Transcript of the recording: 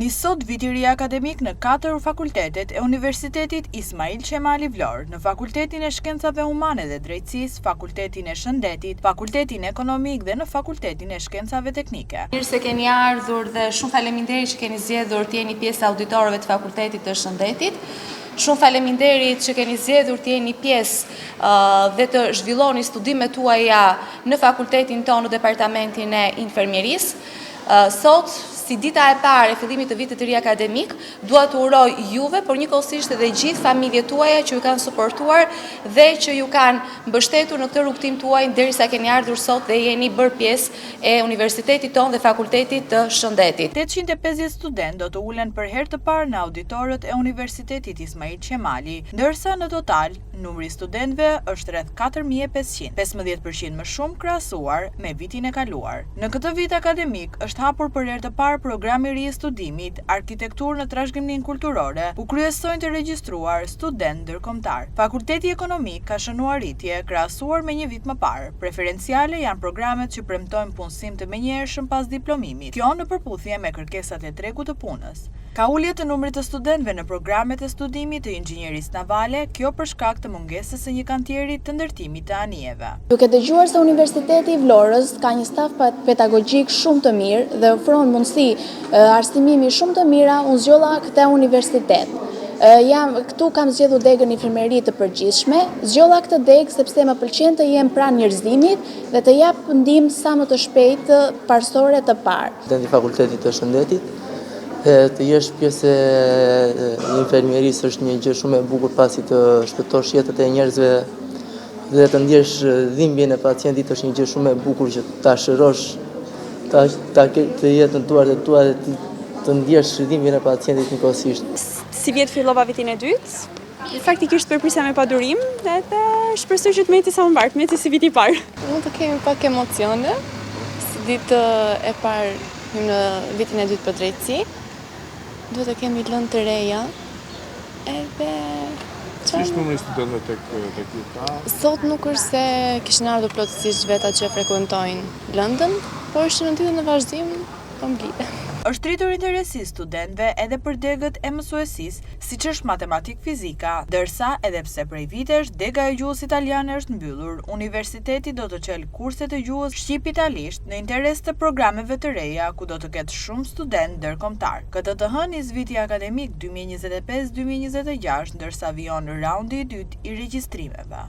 Nis sot viti i ri akademik në katër fakultetet e Universitetit Ismail Qemali Vlorë, në Fakultetin e Shkencave Humane dhe Drejtësisë, Fakultetin e Shëndetit, Fakultetin Ekonomik dhe në Fakultetin e Shkencave Teknike. Mirë se keni ardhur dhe shumë faleminderit që keni zgjedhur të jeni pjesë e auditorëve të Fakultetit të Shëndetit. Shumë faleminderit që keni zgjedhur të jeni pjesë dhe të zhvilloni studimet tuaja në fakultetin tonë në departamentin e infermierisë. Sot, si dita e parë e fillimit të vitit të ri akademik, dua të uroj juve, por njëkohësisht edhe gjithë familjet tuaja që ju kanë suportuar dhe që ju kanë mbështetur në këtë rrugëtim tuaj derisa keni ardhur sot dhe jeni bërë pjesë e universitetit tonë dhe fakultetit të shëndetit. 850 studentë do të ulen për herë të parë në auditorët e Universitetit Ismail Qemali, ndërsa në total, Numri i studentëve është rreth 4500, 15 për qind më shumë krahasuar me vitin e kaluar. Në këtë vit akademik është hapur për herë të parë programi i ri i studimit, Arkitekturë në Trashëgiminë Kulturore, ku kryesojnë të regjistruar studentë ndërkombëtarë. Fakulteti Ekonomik ka shënuar rritje, krahasuar me një vit më parë. Preferenciale janë programet që premtojnë punësim të menjëhershëm pas diplomimit, kjo në përputhje me kërkesat e tregut të punës. Ka ulje të numrit të studentëve në programet e studimit të inxhinierisë navale, kjo për shkak të mungesës së një kantieri të ndërtimit të anijeve. Duke dëgjuar se Universiteti i Vlorës ka një staf pedagogjik shumë të mirë dhe ofron mundësi arsimimi shumë të mira, unë zgjodha këtë universitet. Jam këtu kam zgjedhur degën infermieri të përgjithshme, zgjodha këtë degë sepse më pëlqen të jem pranë njerëzimit dhe të jap ndihmë sa më të shpejtë parësore të parë. Student i Fakultetit të Shëndetit, të jesh pjesë e infermierisë është një gjë shumë e bukur pasi të shpëtosh jetët e njerëzve dhe të ndjesh dhimbjen e pacientit është një gjë shumë e bukur që ta shërosh, ta, ta të jetë në duart e tua dhe të, të ndjesh dhimbjen e pacientit njëkohësisht. Sivjet fillova vitin e dytë, Faktikisht po e prisja me padurim edhe shpresoj që të më eci sa më mbarë, të më eci si viti i parë. Mund të kemi pak emocione, si ditë e parë në vitin e dytë për drejtësi. Duhet të kemi lëndë të reja. Edhe Si është numri i studentëve tek tek ju ka? Sot nuk është se kishin ardhur plotësisht veta që e frekuentojnë lëndën, por që në ditën në vazhdim po mblidhen. Është rritur interesi i studentëve edhe për degët e mësuesisë, siç është matematikë-fizika, ndërsa edhe pse prej vitesh dega e gjuhës italiane është mbyllur, universiteti do të çelë kurse të gjuhës shqip-italisht në interes të programeve të reja ku do të ketë shumë studentë ndërkombëtarë. Këtë të hënë nis viti akademik 2025-2026 ndërsa vijon raundi i dytë i regjistrimeve.